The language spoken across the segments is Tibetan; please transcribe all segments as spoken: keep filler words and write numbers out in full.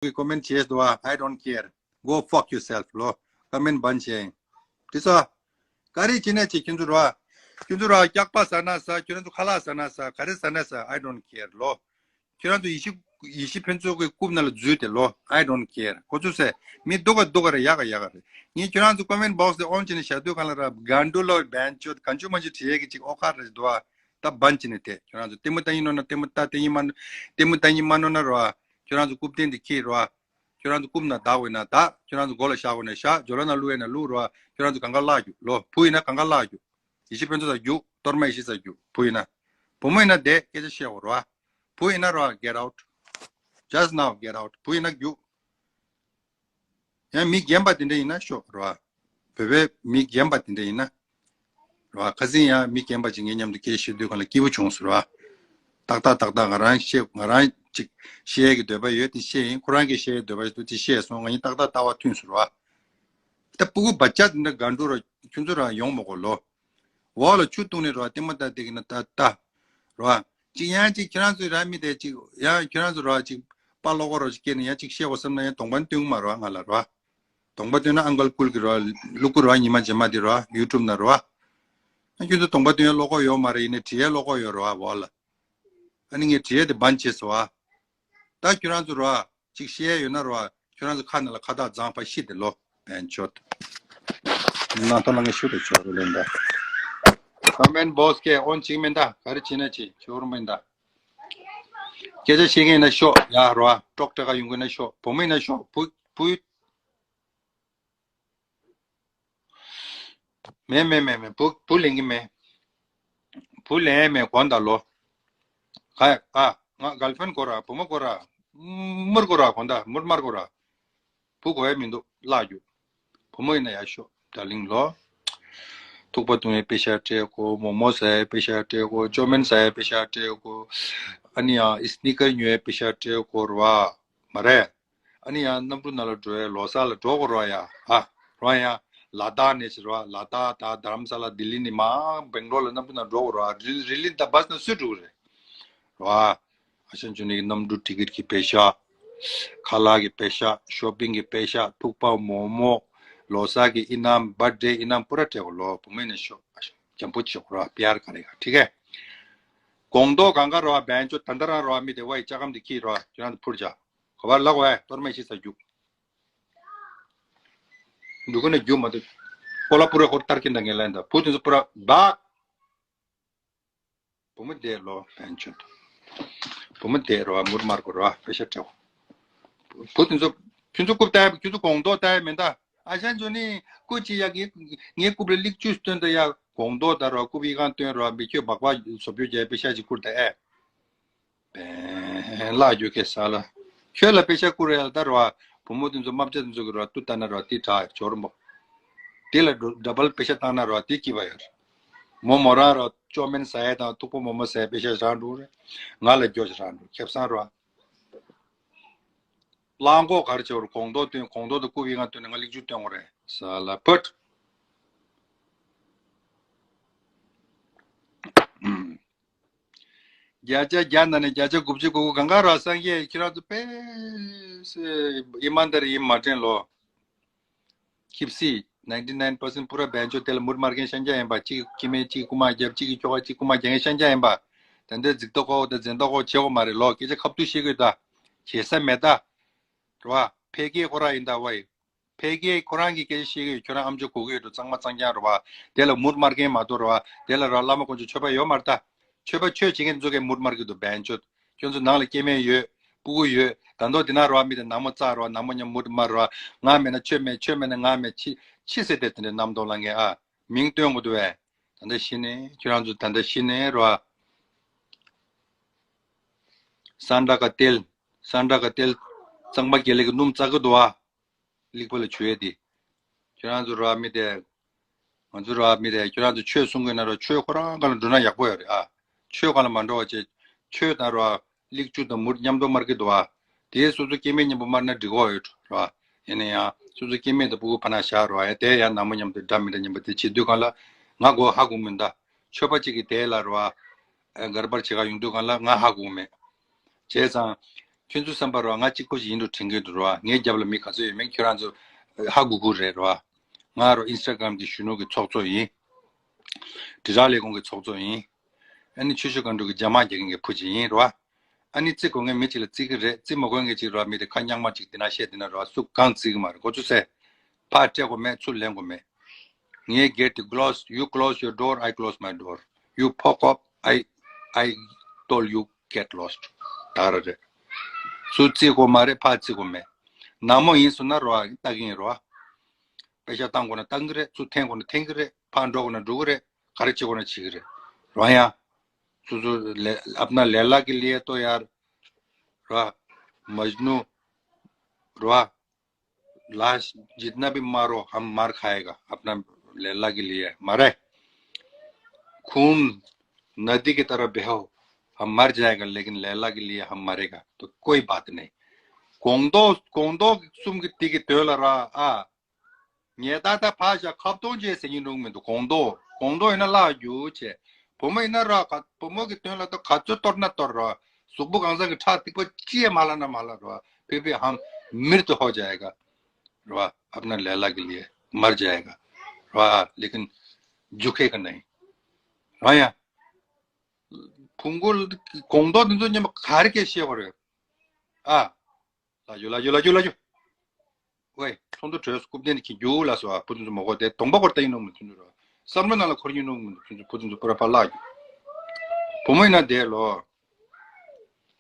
གི་ཀོ་མེན་བྱས་འདུག་བ། I don't care. Go fuck yourself ལོ། ཀོ་མེན་བན་བྱས་ཡིན། དེ་ཚོ་ག་རེ་བྱེད་ན་བྱེད། ཁྱོད་ཚོ་རོ། ཁྱོད་ཚོ་རོ་སྐྱག་པ་ཟ་ན་ཟ། ཁྱོད་རང་ཚོ་ཁ་ལག་ཟ་ན་ཟ། ག་རེ་ཟ་ན་ཟ། I don't care ལོ། ཁྱོད་རང་ཚོ་ཡེ་ཤེས་ཡེ་ཤེས་ཕུན་ཚོགས་ཀྱི་རྐུབ་ནང་ལ་འཛུལ་ཏེ་ལོ། I don't care. ཁོ་ཚོ་ཟེར་མི་སྡུག་ག་སྡུག་ག་རེད། ཡག་ག་ཡག་ག་རེད། ངས་ཁྱོད་རང་ཚོ་ཀོ་མེན་བོག་སི་དེ་ཨོན་བྱས་ནས་བཞག་དུས་གང་ལ་ར་གན་ཌུ་ལོ་བན་ཅོ་གང་བྱུང་མང་བྱུང་བྲིས་ཡས་ཀྱི་ཅིག་ཨོ་ཁ་རེད་འདུག་བ། ད་བན་བྱས་ནས་དེ་ཁྱོད་རང་ཚོ་ལྟད་མོ་ལྟ་ཡིན་ནོ་ན་ལྟད་མོ་ལྟ། ལྟད་ཡིན་མ་ལྟད་མོ་ལྟ་ཡིན་མ་ནོ་ན་རོ། ཁྱོད་རང་ཚོ་རྐུབ་སྟེང་དེ་ཁྱེར་རོ། ཁྱོད་རང་ཚོ་རྐུབ་ནང་བདག་དགོས་ན་བདག་ཁྱོད་རང་ཚོ་མགོ་ལ་བཞག་དགོས་ན་བཞག་ཇོ་ལ་ནང་བླུག་ཡས་ན་བླུག་རོ། ཁྱོད་རང་ཚོ་གང་ག་བརླག་རྒྱུག་ལོ། བུ་ཡིན་ན་གང་ག་བརླག་རྒྱུག་ཡེ་ཤེས་ཕུན་ཚོགས་ས་རྒྱུག་གཏོར་མ་ཡེ་ཤེས་ས་རྒྱུག་བུ་ཡིན་ན། བུ་མོ་ཡིན་ན་བསྡད་སྐད་ཆ་བཤད་དགོས་རོ། བུ་ཡིན་ན་རོ། Get out. Just now, get out. བུ་ཡིན་ན་རྒྱུག་ཡང་མི་རྒན་པ་དེ་འདྲ་ཡིན་ན་ཤོག་རོ། བོད་པའི་མི་རྒན་པ་དེ་འདྲ་ཡིན་ན། རོ། ཁ་སང་ཡང་མི་རྒན་པ་ཅིག་ངའི་མཉམ་དུ་སྐད་བཤད་དུས་གང་ལ་སྐྱིད་པོ་བྱུང་སོང་རོ། ཏག་ཏག་ཏག་ཏག་ང་རང་བཤད། ང་རང་ཅིག་བཤད་ཀྱི་འདོད་པ་ཡོད་དེ་བཤད་ཡིན། ཁོ་རང་གིས་བཤད་ཀྱི་འདོད་པ་ཡོད་དེ་བཤད་སོང་། ང་གཉིས་ཏག་ཏག་ལྟ་བ་མཐུན་སོང་རོ། ད་སྤུ་གུ་བ་ཅག་དེ་འདྲ་ག་འགྲོ་རོ། ཁྱོད་ཚོ་རང་ཡོང་མ་དགོས་ལོ། འོག་ལ་ཆུ་བཏུང་ནས་རོ། ལྟད་མོ་ལྟ་བསྡད་ཀྱི་ན་ད་ལྟ་རོ། ཅིག་ཡང་ཅིག་ཁྱེད་རང་ཚོའི་ར་མི་དེ་ཅིག་ཡང་ཁྱེད་རང་ཚོ་རོ་ཅིག་པ་ལོག་གོ་རོ་ཅིག་སྐྱེས་ནས་ཡང་ཅིག་བཤད་དགོས་བསམ་ན་ཡང་གདོང་པ་སྟོན་གི་མ་རོ་ང་ལ་རོ། གདོང་པ་སྟོན་ན་ཨང་ཀལ་ཀུལ་གི་རོ། ལུ་གུ་རོ་ཉི་མ་རྗེས་མ་དེ་རོ་ཡུ་ཊུབ་ན་རོ། ཨ་ཁྱོད་ཚོ་གདོང་པ་སྟོན་ཡ་ལོག་གོ་ཡོད་མ་རེད། ཡིན་ནའི་བྲིས་ཡ་ལོག་གོ་ཡོད་རོ་འོག་ལ། ཨ་ནི་ངས་བྲིས་ཡ་དེ་བན་བྱས་སོ་ཨ། ད་ཁྱོད་རང་ཚོ་རོ། ཅིག་བཤད་ཡོད་ན་རོ། ཁྱོད་རང་ཚོ་ཁ་ནང་ལ་ཁ་བཏགས་བརྫངས་པ་ཤི་དེ་ལོ། བན་ཆོད། ནང་ཐོག་ལ་ངས་ཤུ་དེ་ཆོག་རོ་ལེན་ད། ཀོ་མེན་བོག་སི་སྐད་ཨོན་བྱེད་མིན་ད། ག་རེ་བྱེད་ན་བྱེད། ཆོག་རོ་མིན་ད། སྐད་ཆ་བཤད་མཁན་ཡིན་ན་ཤོག་ཡ་རོ། ཀྲོག་ཀྲེ་ག་ཡོང་གི་ན་ཤོག་བུ་མོ་ཡིན་ན་ཤོག་བུ་བུ། མེད་མེད་མེད་མེད། བུ་བུ་ལེན་གི་མེད། བུ་ལེན་མེད་གོན་ད་ལོ། ག་ཡ་ཨ། ང་གརལ་ཕྲེན་དགོས་ར། བུ་མོ་དགོས་ར། མུར་དགོས་ར། གོན་ད་མུར་མར་དགོས་ར། བུ་དགོས་ཡ་མི་འདུག་བརླག་རྒྱུ། བུ་མོ་ཡིན་ན་ཡ་ཤོག་ད་ལིང་ལོ། ཐུག་པ་བཏུང་ཡའི་པེ་ཤ་སྤྲད་དགོས། མོག་མོག་ཟ་ཡའི་པེ་ཤ་སྤྲད་དགོས། ཅོ་མིན་ཟ་ཡའི་པེ་ཤ་སྤྲད་དགོས། ཨ་ནི་ཡང་སི་ནི་ཀར་ཉོ་ཡའི་པེ་ཤ་སྤྲད་དགོས་ར་བ། མ་རེད། ཨ་ནི་ཡང་གནམ་གྲུ་ནང་ལ་འགྲོ་ཡ་ལོ་གསར་ལ་འགྲོ་དགོས་རོ་ཡ། ཨ་རོ་ཡ། ལ་དྭགས་ནས་ཕྱིར་རོ། ལ་དྭགས་དང་དྷ་རམ་ས་ལ་ལྡི་ལི་ནས་མར་སྦེང་ལོར་ལ་གནམ་གྲུ་ནང་འགྲོ་དགོས་རོ། རི་རི་ལི་དང་བྷ་སི་ནང་སུས་འགྲོ་གི་རེད། རོ། ཨ་ཤ་འཇུ་ནི་གི་གནམ་གྲུ་ཊི་ཀེ་ཊི་གི་པེ་ཤ། ཁ་ལག་གི་པེ་ཤ། ཤོ་པིང་གི་པེ་ཤ། ཐུག་པ་མོག་མོག་ལོ་གསར་གི་ཨི་ནམ། བར་ཐ་ཌེ་ཨི་ནམ་པུ་ར་སྤྲད་དགོས་ལོ། བུ་མོ་ཡིན་ན་ཤོག་ཨ་ཤ་འཇམ་པོ་བྱེད་དགོས་རོ། པི་ཡར་ག་རེ་ག་ཊིག་གེ། གོང་ཐོག་གང་ག་རོ། བན་ཅོ་ད་ལྟ་རང་རོ། མི་དེ་བ་ཡི་ལྕགས་སྒམ་དེ་ཁྱེར་རོ། ཁྱོད་རང་ཚོ་འཕུར་བྱ། གོ་བ་ལ་གོ་བས། གཏོར་མ་ཤི་ས་རྒྱུག་འདུག་གི་ན་རྒྱུག་མ་འདུག་ཀོ་ལ་པུ་ར་ཧོར་ལྟར་གྱིན་དང་ངེ་ལན་དང་བུ་དེ་ཚོ་པུ་ར་བག་བུ་མོ་བསྡད་ལོ། བན་ཆོད། བུ་མོ་བསྡད་རོ། མུར་མར་གོ་རོ། པེ་ཤ་སྤྲད་བོ། བུ་དེ་ཚོ་ཁྱོད་ཚོ་རྐུབ་ལྟ་ཡ། ཁྱོད་ཚོ་གོང་ཐོག་ལྟ་ཡ་མེད་ད། ཨ་ཞང་ཇོ་ནི་སྐུ་ཅི་ཡ། ངའི་ངའི་རྐུབ་ལ་ལིག་བཅུ་སྟོན་ད་ཡ། གོང་ཐོག་ད་རོ། རྐུབ་ཡི་གང་སྟོན་རོ། མི་ཁྱོད་སྦག་སྦག་བཟོ་བཅོས་རྒྱག་པེ་ཤ་ཅིག་བསྐུར་ད་ཨེ། བན་ལག་རྒྱུ་ཁེ་ས་ལ། ཁྱོད་ལ་པེ་ཤ་བསྐུར་ཡ་ལ་ད་རོ། བུ་མོ་དེ་ཚོ་རྨ་བྱ་དེ་ཚོ་གི་རོ། ཏུ་ལྟ་ན་རོ། དེ་དྲག་ཇོ་རུ་མོ། དེ་ལ་ཌ་བལ་པེ་ཤ་བཏང་ན་རོ། དེ་སྐྱིད་པ་ཡོད་རེད། མོ་མོ་རང་རོ། ཅོ་མིན་ཟ་ཡ་དང་ཐུག་པ་མོག་མོག་ཟ་ཡ་པེ་ཤ་རང་འགྲོ་རེད། ང་ལ་རྒྱོ་ཤ་རང་འགྲོ་ཁེབ་སང་རོ། གླང་གོག་གར་ཆེ་བར་གོང་ཐོག་སྟོན། གོང་ཐོག་ཏུ་རྐུབ་ཡི་གང་སྟོན་ནས་ང་ལིག་ཆུ་སྟོན་དགོས་རེད། ས་ལ་ཕུད། བརྒྱ་ཆ་བརྒྱ་ནང་ནས་བརྒྱ་ཆ་དགུ་བཅུ་གོ་དགུ་གང་ག་ར་སངས་རྒྱས་ཁྱེད་རང་ཚོ་དཔེ་ཨི་མན་དར་ཡིན་མ་དྲན་ལོ། Keep see, ninety nine percent པུ་ར་བན་ཆོད་དེ་ལ་མུར་མར་མཁན་ཤན་ཆ་ཡིན་པ། གཅིག་སྐྱེ་དམན་གཅིག་རྐུ་མ་རྒྱབ། གཅིག་གི་ཁྱོ་ག་གཅིག་རྐུ་མ་རྒྱག་མཁན་ཤན་ཆ་ཡིན་པ། ད་འདི་རྫིག་མདོག་ཁོག་དང་རྫིག་མདོག་ཁོག་བྱེད་དགོས་མ་རེད་ལོ། སྐད་ཆ་ཁ་ཐུག་བཤད་དགོས་ད། བྱེད་ས་མེད་ད། རེད་བ། ཕལ་སྐད་ཁོ་རང་ཡིན་ད་བ་ཡི། ཕལ་སྐད་ཁོ་རང་གི་སྐད་ཆ་བཤད་ཀྱི་ཡོད། ཁྱོད་རང་ཨམ་ཅོག་གོ་གི་ཡོད་འགྲོ། གཙང་མ་གཙང་རྐྱང་རེད་བ། དེ་ལ་མུར་མར་མཁན་མ་གཏོགས་རེད་བ། དེ་ལ་ར་བླ་མ་དཀོན་མཆོག་ཆོས་པ་ཡོད་མ་རེད་ད། ཆོས་པ་ཆོས་བྱེད་མཁན་ཚོ་གས་མུར་མར་གི་འདུག་བན་ཆོད། ཁྱོད་ཚོ་ནང་ལ་སྐྱེ་དམན་ཡོད། སྤུ་གུ་ཡོད། ད་མདོ་དེ་ན་རོ་མི་དེ་ནག་མོ་བཙག་རོ། ནག་མོ་མཉམ་མུར་མར་རོ། ང་མེད་ན་ཆོས་མེད། ཆོས་མེད་ན་ང་མེད། ཕྱི་ཕྱི་ཟེར་ཏེ་དེ་འདྲའི་རྣམ་རྟོག་ལ་ངས་ཨ་མིང་སྟོན་དགོས་འདུག་བས། ད་ལྟ་ཤི་ནས་ཁྱོད་རང་ཚོ་ད་ལྟ་ཤི་ནས་རོ། སན་ཌ་ཀ་ཏེལ། སན་ཌ་ཀ་ཏེལ། གཙང་པ་དགེ་ལེགས་ཀྱི་སྣུམ་བཙག་གི་འདུག་ཨ། ལིག་པ་ལ་བྱུག་ཡས་དེ། ཁྱོད་རང་ཚོ་རོ་མི་དེ། ང་ཚོ་རོ་མི་དེ་ཁྱོད་རང་ཚོ་ཆོས་གསུང་གི་ན་རོ། ཆོས་ཁོ་རང་ག་ལ་འགྲོ་ན་ཡག་པོ་ཡོད་རེད་ཨ། ཆོས་ག་ལ་མ་འགྲོ་བ་བྱས། ཆོས་དང་རོ། ལིག་བཅུ་དང་མུར་མཉམ་དུ་མར་གི་འདུག་ཨ། དེ་སོ་སོ་སྐྱེ་དམན་མཉམ་པོ་མར་ན་འགྲིག་གོ་ཡོད་རོ། ཡིན་ན་ཡང་སོ་སོ་སྐྱེ་དམན་དང་སྤུ་གུ་ཕ་ན་བཞག་རོ། ཡ་དེ་ཡང་ནག་མོ་མཉམ་དུ་འདྲ་མི་འདྲ་མཉམ་པོ་དེ་བྱེད་དུས་གང་ལ་ང་གོ་ཧ་གོ་མིན་ད། ཆོས་པ་གཅིག་གིས་དེ་ལ་རོ། གར་པར་བྱེད་ག་ཡོང་དུས་གང་ལ་ང་ཧ་གོ་མེད། བྱས་ཙང་། ཁྱོད་ཚོའི་བསམ་པ་རོ། ང་གཅིག་པོ་ཞིག་ཡིན་འགྲོ་དྲན་གྱི་འདུག་རོ། ངའི་རྒྱབ་ལ་མི་ག་ཚོད་ཡོད་མེད་ཁྱོད་རང་ཚོ་ཧ་གོ་གི་རེད་རོ། ང་རོ་ཨིན་སི་ཊ་གྷ་རམ་གྱི་གཞོན་ནུ་གི་ཚོགས་གཙོ་ཡིན། དྲིལ་བསྒྲགས་ལས་ཁུངས་ཀྱི་ཚོགས་གཙོ་ཡིན། ཨ་ནི་ཆུ་ཤུར་སྒང་དྲུག་གི་རྒྱ་དམག་རྒྱག་མཁན་གྱི་བུ་ཅིག་ཡིན་རོ། ཨ་ནི་རྩིས་དགོས་མཁན་མི་གཅིག་ལ་རྩིས་ཀྱི་རེད། རྩིས་མ་དགོས་མཁན་གཅིག་རོ། མི་དེ་ཁ་རྙིང་མ་གཅིག་དེ་ན་བཤད་དེ་ན་རོ། སུ་གང་རྩིས་ཀྱི་མ་རེད། འགོ་ཚུགས་སེ། ཕར་སྤྲད་དགོས་མེད། ཚུར་ལེན་དགོས་མེད། ངའི་གེ་ཊི་དེ་ཀི་ལོ་སི། You close your door, I close my door. You fuck up, I, I told you get lost. ད་ར་རེད། ཚུར་རྩིས་དགོས་མ་རེད། ཕར་རྩིས་དགོས་མེད། ནག་མོ་ཡིན་སོང་ན་རོ། ལྟ་གི་ཡིན་རོ། པེ་ཤ་བཏང་དགོས་ན་བཏང་གི་རེད། ཚུར་འཐེན་དགོས་ན་འཐེན་གི་རེད། ཕར་འགྲོ་དགོས་ན་འགྲོ་གི་རེད། ག་རེ་བྱེད་དགོས་ན་བྱེད་ཀྱི་རེད། རོ་ཡ། སོ་སོ་ལས། अपना लैला के लिए तो यार, रहा मजनू, रहा लाश जितना भी मारो, हम मार खाएगा, अपना लैला के लिए मरे। खून नदी की तरह बहाओ, हम मर जाएगा, लेकिन लैला के लिए हम मरेगा, तो कोई बात नहीं। 广东, 广东 གསུམ་གྱི་དེ་གི་དོན་ལ་ར་ཨ། ཉེས་རྡུང་ད་ཕར་བཞག་ཁ་བཏང་བྱས་ཟེར་གྱི་འདུག་མི་འདུག 广东, 广东 ཡིན་ན་བརླག་རྒྱུ་བྱས། བུ་མོ་ཡིན་ན་ར་ག་བུ་མོ་གི་དོན་ལ་ད་ག་ཚོད་གཏོར་ན་གཏོར་ར། གཟུགས་པོ་གང་ཟག་གི་ཁྲག་ཐིགས་པ་ཅི་ཡང་མ་ལ་ན་མ་ལ་ར། फिर भी हम मृत हो जाएगा, रहा अपना लैला के लिए मर जाएगा, रहा लेकिन झुकेगा नहीं। རོ་ཡ། ཕུང་པོ་གོང་ཐོག་འདི་ཚོ་མཉམ་པ་ག་རེ་སྐད་བཤད་པ་རེད། ཨ། ལ་རྒྱུ་ལ་རྒྱུ་ལ་རྒྱུ་ལ་རྒྱུ། ཝེ། ཚོགས་འདུ་གྲོལ་སྐུབ་བསྟན་གྱི་རྒྱུ་ལ་སོ། ཨ། བུ་དེ་ཚོ་མ་གོ་དེ་གདོང་པ་སྐོར་ལྟ་ཡིན་ནོ་མི་དེ་ཚོ་རོ། བསམ་བློ་ནང་ལ་འཁོར་ཡིན་ནོ་མི་དེ་ཚོ། བུ་དེ་ཚོ་པུ་ར་ཕར་བརླག་རྒྱུ། བུ་མོ་ཡིན་ན་དེ་ལོ།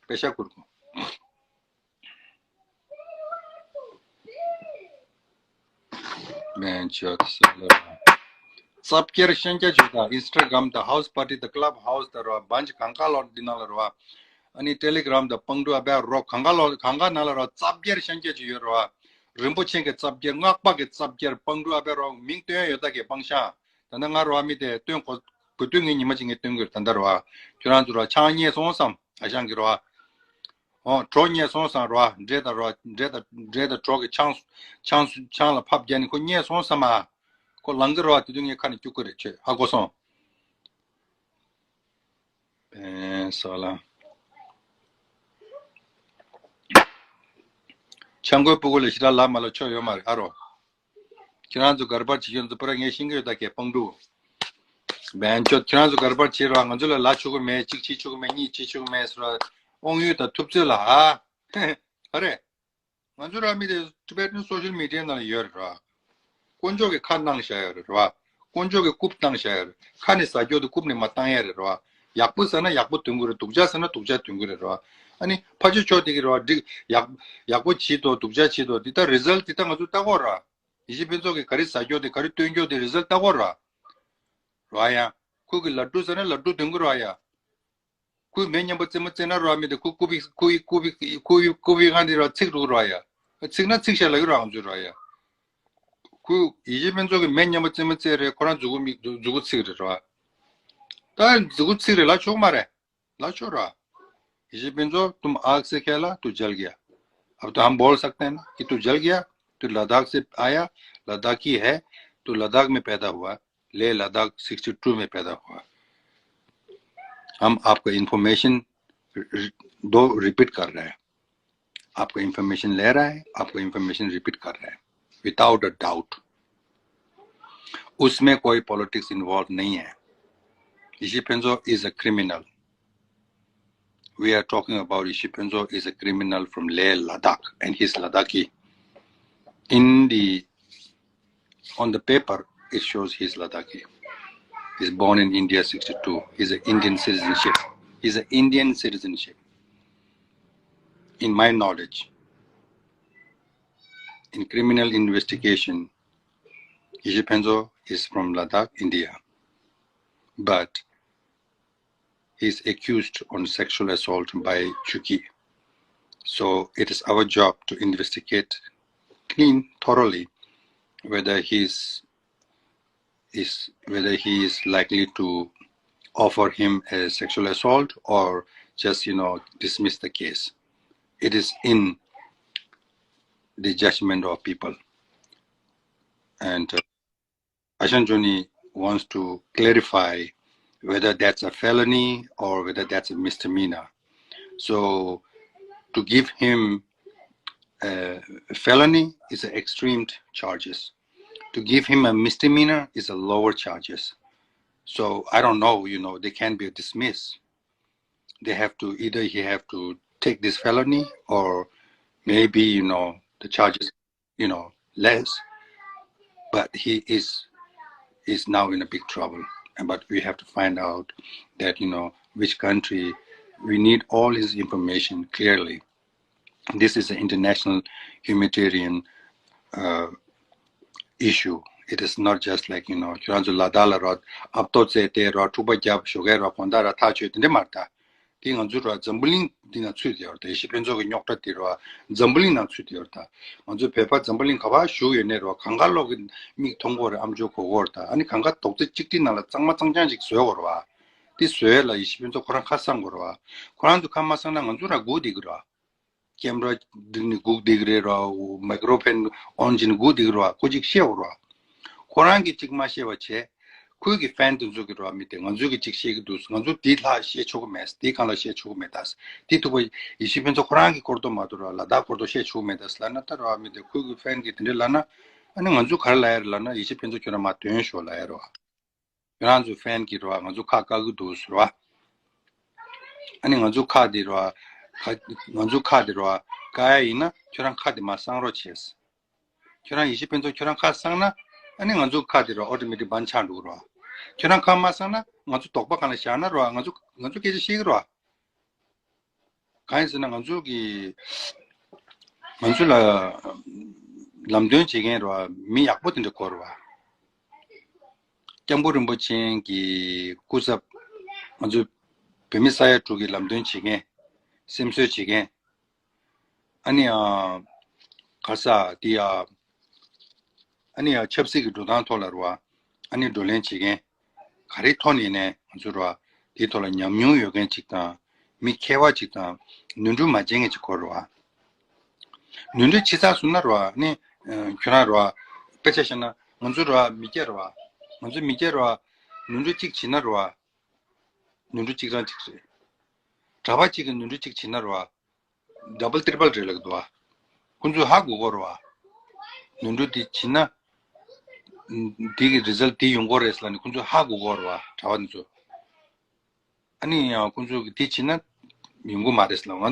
པེ་ཤ་ཁུར་གོ། སྨན་བཅོས་ཟེར་ལ། རྩ་བསྒྱུར་ཤན་སྐྱ་བྱོས་དང་། ཨིན་སི་ཊ་གྷ་རམ་དང་། ཧའུ་སི་པར་ཊི་དང་། ཀི་ལབ་ཧའུ་སི་དང་རོ། བན་ཇི་གང་ག་ལོ་འདི་ནང་ལ་རོ། ཨ་ནི་ཊེ་ལི་གྷ་རམ་དང་། པང་ཀྲུ་ཨ་བེ་རོ། གང་ག་ལོ་གང་ག་ནང་ལ་རོ། རྩ་བསྒྱུར་ཤན་སྐྱ་བྱོས་ཡོད་རོ། རིན་པོ་ཆེ་གི་རྩ་བསྒྱུར། སྔགས་པ་གི་རྩ་བསྒྱུར། པང་ཀྲུ་ཨ་བེ་རོ། མིང་བཏོན་ཡོད་ད་གི་པང་ཤང་། ད་ནི་ང་རོ་ཨ་མི་དེ་སྟོན་གོ། གོ་དུས་ངས་ཉི་མ་གཅིག་ངས་སྟོན་གི་རེད། ད་ལྟ་རོ། ཁྱོད་རང་ཚོ་རོ་ཆང་རྙེད་སོང་བསམ། ཨ་ཞང་གི་རོ། ཨོ། གྲོ་རྙེད་སོང་བསམ་རོ། འབྲས་དང་རོ། འབྲས་དང་འབྲས་དང་གྲོ་གི་ཆང་། ཆང་། ཆང་ལ་ཕབ་རྒྱག་ནི་ཁོ་རྙེད་སོང་བསམ་མ། ཁོ་ལང་གི་རོ། དེ་དུས་ངས་ཁ་ནས་སྐྱུག་གི་རེད། ཁྱོད་ཧ་གོ་སོང་། ཨེ་ས་ལ། ཆང་གོས་སྤུ་གུ་ལ་ཞེ་དྲག་ལབ་མ་ལབ་ཆོ་ཡོད་མ་རེད། ཨ་རོ། ཁྱེད་རང་ཚོ་གར་པར་བྱེད་ཡོད་ཚོ་པུ་ར་ངས་ཤེས་ཀྱི་ཡོད་ད་གས། པང་ཀྲུ། བན་ཆོད་ཁྱེད་རང་ཚོ་གར་པར་བྱེད་རོགས། ང་ཚོ་ལ་ལབ་ཆོག་གི་མེད། གཅིག་བྱེད་ཆོག་གི་མེད། གཉིས་བྱེད་ཆོག་གི་མེད་ཟེར་རོགས། དབང་ཡོད་དང་ཐུབ་ཚོད་ལ་ཨ། ཨ་རེ། ང་ཚོ་ར་མི་དེ་ཊི་བེ་ཊན་སོ་ཤལ་མི་ཌི་ཡ་ནང་ལ་ཡོད་རེད་རོགས། དཀོན་མཆོག་གི་ཁ་གནང་བཞག་ཡོད་རེད་རོགས། དཀོན་མཆོག་གི་རྐུབ་བཏང་བཞག་ཡོད་རེད། ཁ་ནས་ཟ་རྒྱུ་དེ་རྐུབ་ནས་མ་བཏང་ཡ་རེད་རོགས། ཡག་པོ་ཟ་ན་ཡག་པོ་འདོན་གི་རེད། སྡུག་ཅག་ཟ་ན་སྡུག་ཅག་འདོན་གི་རེད་རོགས། ཨ་ནི་ཕ་ཆོས་ཕྱོགས་དེ་གི་རོགས། འགྲིག་ཡག་ཡག་པོ་བྱེད་དོ་སྡུག་ཅག་བྱེད་དོ་འདི་ལྟར་རི་ཛལ་ཊི་འདི་ལྟར་ང་ཚོ་ལྟ་གོ་ར། ཡེ་ཤེས་ཕུན་ཚོགས་ཀྱིས་ག་རེ་ཟ་རྒྱུ་དེ་ག་རེ་སྟོན་རྒྱུ་དེ་རི་ཛལ་ཊི་ལྟ་གོ་ར། རོ་ཡ། ཁོ་གི་ལ་ཌུ་ཟ་ན་ལ་ཌུ་འདོན་གི་རོ་ཡ། ཁོས་མེ་མཉམ་པོ་རྩེད་མོ་རྩེ་ན་རོ་མི་དེ་ཁོ་རྐུབ་པའི་རྐུབ་པའི་རྐུབ་པའི་རྐུབ་པའི་རྐུབ་པའི་སྒང་དེ་རོ་ཚིག་རུག་རོ་ཡ། ཚིག་ན་ཚིག་བཤད་ལ་ཡོད་རོ་ང་ཚོས་རོ་ཡ། ཁོས་ཡེ་ཤེས་ཕུན་ཚོགས་ཀྱིས་མེ་མཉམ་པོ་རྩེད་མོ་རྩེ་རེད། ཁོ་རང་མཛུ་གུ་མིག་མཛུ་གུ་ཚིག་རེད་རོ། ད་མཛུ་གུ་ཚིག་རེད་ལབ་ཆོག་མ་རེད། ལབ་ཆོག་ར། यही पिंजो तुम आग से खेला तो जल गया। अब तो हम बोल सकते हैं ना कि तू जल गया, तू लद्दाख से आया, लद्दाखी है, तू लद्दाख में पैदा हुआ, लेह लद्दाख सिक्सटी टू में पैदा हुआ। हम आपको इंफॉर्मेशन दो रिपीट कर रहे हैं। आपको इंफॉर्मेशन ले रहा है, आपको इंफॉर्मेशन रिपीट कर रहा है, विदाउट अ डाउट। उसमें कोई पॉलिटिक्स इन्वॉल्व नहीं है। Yishi Phensho is a criminal. We are talking about Yishi Phensho is a criminal from Leh Ladakh and he's Ladakhi. In the, on the paper, it shows he's Ladakhi. He's born in India sixty-two. He's an Indian citizenship. He's an Indian citizenship. In my knowledge, in criminal investigation, Yishi Phensho is from Ladakh, India. But he's accused on sexual assault by Chuki. So it is our job to investigate clean, thoroughly, whether he's, is, whether he is likely to offer him a sexual assault or just, you know, dismiss the case. It is in the judgment of people. And, uh, Ashan Joni wants to clarify whether that's a felony or whether that's a misdemeanor. So, to give him a felony is an extreme charges. To give him a misdemeanor is a lower charges. So I don't know, you know, they can be dismissed. They have to, either he have to take this felony, or maybe, you know, the charges, you know, less. But he is is now in a big trouble. And but we have to find out that, you know, which country. We need all his information clearly. This is an international humanitarian uh, issue. It is not just like, you know, ཁྱོད་རང་ཚོ་ལ་དྭགས་ལ་རོ་ཨབ་ཏོ་རྩེ་སྟེ་རོ་འཁྲུག་པ་རྒྱབ་ཞོགས་ཀས་རོ་གོང་ད་ར་ཐག་ཆོད་དེ་འདྲ་མ་རེད་ད། དེ་ང་ཚོ་རོ་འཛམ་བུ་གླིང་འདི་ན་ཚུད་དེ་ཡོད་རེད་ད། ཡེ་ཤུ་ཕུན་ཚོགས་ཀྱི་རྙོག་དྲ་དེ་རོ་འཛམ་བུ་གླིང་ནང་ཚུད་དེ་ཡོད་རེད་ད། ང་ཚོ་བོད་པ་འཛམ་བུ་གླིང་ག་པར་བཞུགས་ཡོད་ནའི་རོ་གང་ག་ལོག་གི་མིག་མཐོང་གོ་རེད། ཨམ་ཅོག་གོ་གོ་རེད་ད། ཨ་ནི་གང་ག་རྡོག་རྩ་གཅིག་སྒྲིལ་ནང་ལ་གཙང་མ་གཙང་རྐྱང་ཅིག་བཟོས་གོ་རེད་བ། དེ་བཟོས་ལ་ཡེ་ཤུ་ཕུན་ཚོགས་ཁོ་རང་ཁ་གསང་གོ་རེད་བ། ཁོ་རང་ཚོ་ཁ་མ་གསང་ན་ང་ཚོ་ར་སྒུག་བསྡད་ཀྱི་རེད་བ། ཀེམ་ར་བསྒྲིགས་ནས་སྒུག་བསྡད་ཀྱི་རེད་ར། མའི་ཀོ་རོ་ཕོན་ཨོན་བྱས་ནས་སྒུག་བསྡད་ཀྱི་རེད་བ། ཁོ་གཅིག་བཤད་གོ་རེད་བ། ཁོ་རང་གིས་གཅིག་མ་བཤད་པ་བྱས། ཁོའི་གི་ཕན་དེ་ཚོ་གི་རེད་བ། མི་དེ་ང་ཚོའི་གི་གཅིག་བཤད་ཀྱི་འདུག་ང་ཚོ་དེའི་ལྷག་བཤད་ཆོག་གི་མེད། དེའི་སྒང་ལ་བཤད་ཆོག་གི་མེད་ད། དེ་ཐུག་པ་ཡེ་ཤུ་ཕུན་ཚོགས་ཁོ་རང་གི་སྐོར་དོ་མ་གཏོགས་རེད་བ། ལ་དྭགས་སྐོར་དོ་བཤད་ཆོག་གི་མེད་ད་ལབ་ན་ད་རེད་བ། མི་དེ་ཁོའི་གི་ཕན་གི་དེ་འདྲ་ལབ་ན། ཨ་ནི་ང་ཚོ་ག་རེ་ལབ་ཡ་རེད་ལབ་ན། ཡེ་ཤུ་ཕུན་ཚོགས་ཁྱོད་རང་མར་ཐོན་ཤོག་ལབ་ཡ་རེད་བ། ཁྱོད་རང་ཚོ་ཕན་གྱིས་རོ། ང་ཚོ་ཁ་བཀག་གི་འདུག་ཟེར་བ། ཨ་ནི་ང་ཚོ་ཁ་དེ་རོ། ང་ཚོ་ཁ་དེ་རོ། བཀག་ཡ་ཡིན་ན་ཁྱོད་རང་ཁ་དེ་མར་གསང་རོགས་བྱས། ཁྱོད་རང་ཡེ་ཤུ་ཕུན་ཚོགས་ཁྱོད་རང་ཁ་གསང་ན། ཨ་ནི་ང་ཚོ་ཁ་དེ་རོ་ཨོ་ཏོ་མེ་ཊིག་བན་ཆགས་འགྲོ་གི་རོ། ཁྱོད་རང་ཁ་མ་གསང་ན་ང་ཚོ་དོགས་པ་སྒང་ལ་བཞག་ན་རོ། ང་ཚོ་ང་ཚོ་སྐད་ཆ་བཤད་གི་རོ། གང་ཡིན་ཟེར་ན་ང་ཚོ་གི་ང་ཚོ་ལ་ལམ་སྟོན་བྱེད་མཁན་རོ་མི་ཡག་པོ་དེ་འདྲ་དགོས་རོ། སྐྱབས་མགོན་རིན་པོ་ཆེ་གི་སྐུ་ཚབ། ང་ཚོ་བོད་མི་ས་ཡ་དྲུག་གི་ལམ་སྟོན་བྱེད་མཁན། སེམས་གསོ་བྱེད་མཁན། ཨ་ནི་ཨ་ག་ས་དེ་ཨ་ཨ་ནི་ཨ་ཆབ་སྲིད་ཀྱི་འགྲོ་སྟངས་ཐོག་ལ་རོ། ཨ་ནི་བགྲོ་གླེང་བྱེད་མཁན། ག་རེ་ཐོག་ནས་ནས་ང་ཚོ་རོ། དེའི་ཐོག་ལ་ཉམས་མྱོང་ཡོད་མཁན་ཅིག་དང་། མི་མཁས་པ་ཅིག་དང་། ནོར་འཁྲུལ་མ་བྱེད་མཁན་ཅིག་དགོས་རེད་བ། ནོར་འཁྲུལ་ཅིག་བྱས་སོང་ན་རེད་བ། ནི་ཁྱོད་རང་རེད་བ། དཔེ་ཆ་བཞག་ན་ང་ཚོ་རེད་བ། མི་སྐྱ་རེད་བ། ང་ཚོ་མི་སྐྱ་རེད་བ། ནོར་འཁྲུལ་ཅིག་བྱས་ན་རེད་བ། ནོར་འཁྲུལ་གཅིག་རང་གཅིག་རེད། གྲྭ་པ་གཅིག་གིས་ནོར་འཁྲུལ་གཅིག་བྱས་ན་རེད་བ། ཌབ་བལ་ཊི་རི་པལ་རེད་ལབ་ཀྱི་འདུག་བ། ཁོང་ཚོས་ཧ་གོ་གོ་རེད་བ། ནོར་འཁྲུལ་དེ་བྱས་ན། དེ་གི་རི་ཛལ་ཊི་དེ་ཡོང་གི་རེད་ལབ་ནས་ཁོང་ཚོས་ཧ་གོ་གོ་རེད་བ། གྲྭ་པ་དེ་ཚོ། ཨ་ནི་ཡང་ཁོང་ཚོ་གིས་དེ་བྱས་ན་ཡོང་གི་མ་རེད་ལབ།